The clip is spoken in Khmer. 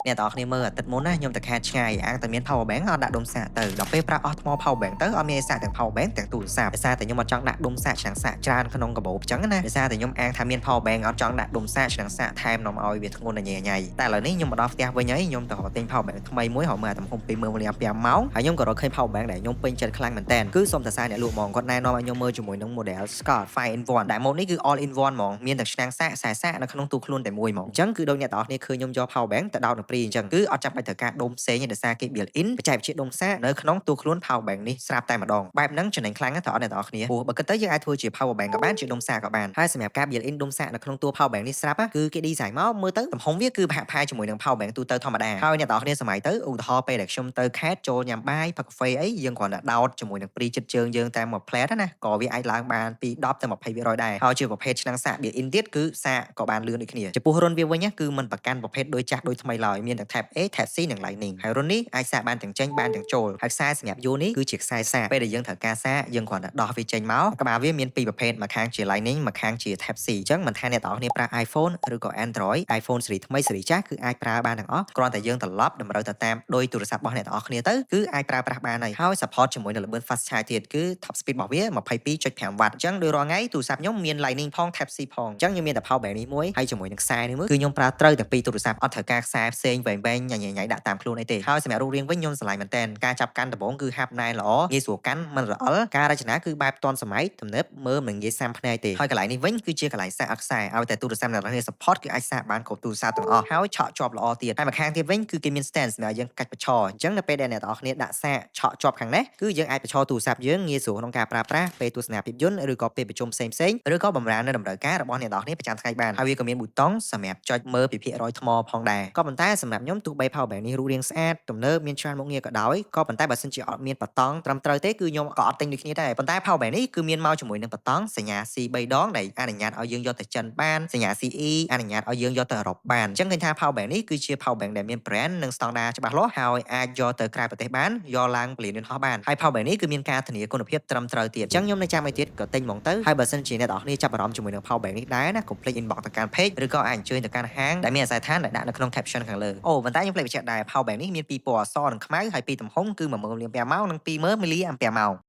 អ្នកទាំងអស់គ្នាមើលអាទិត្យមុនណាខ្ញុំទៅខាតឆ្ងាយអាងតែមាន power bank អត់ដាក់ដុំសាកទៅដល់ពេលប្រើអស់ថ្ម power bank ទៅអត់មានអីសាកទាំង power bank ទាំងទូរស័ព្ទដោយសារតែខ្ញុំអត់ចង់ដាក់ដុំសាកឆ្នាំងសាកច្រើនក្នុងកាបូបអញ្ចឹងណាដោយសារតែខ្ញុំអាងថាមាន power bank អត់ចង់ដាក់ដុំសាកឆ្នាំងសាកថែមនាំឲ្យវាធ្ងន់ញ៉ៃញ៉ៃតែឥឡូវនេះខ្ញុំមកដល់ផ្ទះវិញហើយខ្ញុំទៅរកទិញ power bank ថ្មីមួយរកមើលអាទំហំ20000មីលីអាំពែម៉ោងហើយខ្ញុំក៏រកឃើញ power bank ដែលខ្ញុំពេញចិត្តខ្លាំងមែនតើគឺសូមសរសើរអ្នកលក់ហ្មងគាត់ណែនាំឲ្យខ្ញុំមើលជាមួយនឹង model Scott 5 in 1ដែលម៉ូតនេះគឺ all in one ហ្មងមានទាំងឆ្នាំងសាកខ្សែសាកនៅក្នុងទូខ្លួនតែមួយហ្មងអញ្ចឹងគឺដូចអ្នកទាំងអស់គ្នាឃើញខ្ញុំយក power bank ទៅដោតនឹងព្រីអញ្ចឹងគឺអត់ចាំបាច់ត្រូវការដុំផ្សេងទេដោយសារគេ built in បច្ចេកវិទ្យាដុំសាកនៅក្នុងទូខ្លួន power bank នេះស្រាប់តែម្ដងបែបហ្នឹងចំណេញខ្លាំងណាស់តើអត់អ្នកទាំងអស់គ្នាព្រោះបើគិតទៅយើងអាចធ្វើជា power bank ក៏បានជាដុំសាកក៏បានហើយសម្រាប់ការ built in ដុំសាកនៅក្នុងតួ power bank នេះស្រាប់គឺគេ design មកមើលទៅទំហំវាគឺប្រហាក់ប្រហែលជាមួយនឹង power bank ទូទៅធម្មតាហើយអ្នកទាំងអស់គ្នាសម័យទៅឧទាហរណ៍ពេលដែលខ្ញុំទៅខេត្តចូលញ៉ាំបាយផឹកកាហ្វេអីយើងគ្រាន់តែដោតជាមួយនឹងព្រីចិត្តជើងយើងតែមួយផ្លែតណាក៏វាអាចឡើងបានពី10ទៅ20%ដែរហើយជាប្រភេទឆ្នាំងសាក built in ទៀតគឺសាកក៏បានលឿនដូចគ្នាចំពោះរន្ធវាវិញគឺមិនប្រកាន់ប្រភេទដូចចាស់ដូចថ្មីឡើយមានទាំង Type A Type C និង Lightning ហើយរន្ធនេះអាចសាកបានទាំងចេញបានទាំងចូលហើយខ្សែសម្រាប់យួរនេះគឺជាខ្សែសាកពេលដែលយើងត្រូវការសាកយើងគ្រាន់តែដោះវាចេញមកក្បាលវាមានពីរប្រភេទមួយខាងជា Lightning មួយខាងជា Type C អញ្ចឹងមិនថាអ្នកទាំងអស់គ្នាប្រើ iPhone ឬក៏ Android iPhone ស៊េរីថ្មីស៊េរីចាស់គឺអាចប្រើបានទាំងអស់គ្រាន់តែយើងត្រឡប់តម្រូវទៅតាមដោយទូរស័ព្ទរបស់អ្នកទាំងអស់គ្នាទៅគឺអាចប្រើប្រាស់បានហើយហើយ support ជាមួយនឹងល្បឿន fast charge ទៀតគឺ top speed របស់វា22.5 W អញ្ចឹងដូចរាល់ថ្ងៃទូរស័ព្ទខ្ញុំមាន Lightning ផង Type C ផងអញ្ចឹងខ្ញុំមានតែ power bank នេះមួយហើយជាមួយនឹងខ្សែនេះមួយគឺខ្ញុំប្រើត្រូវទាំងពីរទូរស័ព្ទអត់ត្រូវការខ្សែផ្សេងវែងៗញ៉ៃញ៉ៃដាក់តាមខ្លួនអីទេហើយសម្រាប់រូបរាងវិញខ្ញុំស្រឡាញ់មែនតើការចាប់កាន់ដំបូងគឺហាប់ណែនល្អងាយស្រួលកាន់មិនរអិលការរចនាគឺបែបទាន់សម័យទំនើបមើលមិនងាយសាំភ្នែកទេហើយកន្លែងនេះវិញគឺជាកន្លែងសាកអត់ខ្សែឲ្យតែទូរស័ព្ទអ្នកនរគ្នា support គឺអាចសាកបានគ្រប់ទូរស័ព្ទទាំងអស់ហើយឆក់ជាប់ល្អទៀតហើយម្ខាងទៀតវិញគឺគេមាន stand សម្រាប់យើងកាច់បញ្ឈរអញ្ចឹងនៅពេលដែលអ្នកទាំងអស់គ្នាដាក់សាកឆក់ជាប់ខាងនេះគឺយើងអាចបញ្ឈរទូរស័ព្ទយើងងាយស្រួលក្នុងការប្រើប្រាស់ពេលទស្សនាភាពយន្តឬក៏ពេលប្រជុំផ្សេងៗឬក៏បម្រើនៅតម្រូវការរបស់អ្នកទាំងអស់គ្នាប្រចាំថ្ងៃបានហើយវាក៏មានប៊ូតុងសម្រាប់ចុចមើលពីភាគរយថ្មផងដែរក៏ប៉ុន្តែសម្រាប់ខ្ញុំទោះបី power bank នេះរូបរាងស្អាតទំនើបមានច្រើនមុខងារក៏ដោយក៏ប៉ុន្តែបើសិនជាអត់មានបតង់ត្រឹមត្រូវទេគឺខ្ញុំក៏អត់ទិញដូចគ្នាដែរប៉ុន្តែ power bank នេះគឺមានមកជាមួយនឹងបតង់សញ្ញា C 3ដងដែលអនុញ្ញាតឲ្យយើងយកទៅចិនបានសញ្ញា CE អនុញ្ញាតឲ្យយើងយកទៅអឺរ៉ុបបានអញ្ចឹងឃើញថា power bank នេះគឺជា power bank ដែលមាន brand និងស្តង់ដារច្បាស់លាស់ហើយអាចយកទៅក្រៅប្រទេសបានយកឡើងពលានយន្តហោះបានហើយ power bank នេះគឺមានការធានាគុណភាពត្រឹមត្រូវទៀតអញ្ចឹងខ្ញុំនៅចាំឲ្យទៀតក៏ទិញហ្មងទៅហើយបើសិនជាអ្នកទាំងអស់គ្នាចាប់អារម្មណ៍ជាមួយនឹង power bank នេះដែរណាកុំភ្លេច inbox ទៅកាន់ page ឬក៏អាចអញ្ជើញទៅកាន់ហាងដែលមានអាសយដ្ឋានដែលដាក់នៅក្នុង caption ខាងលើអូប៉ុន្តែខ្ញុំភ្លេចបញ្ជាក់ដែរ power bank នេះមានពីរពណ៌អសនិងខ្មៅហើយពីរទំហំគឺ10000មីលីអាំពែម៉ោងនិង20000មីលីអាំពែម៉ោង។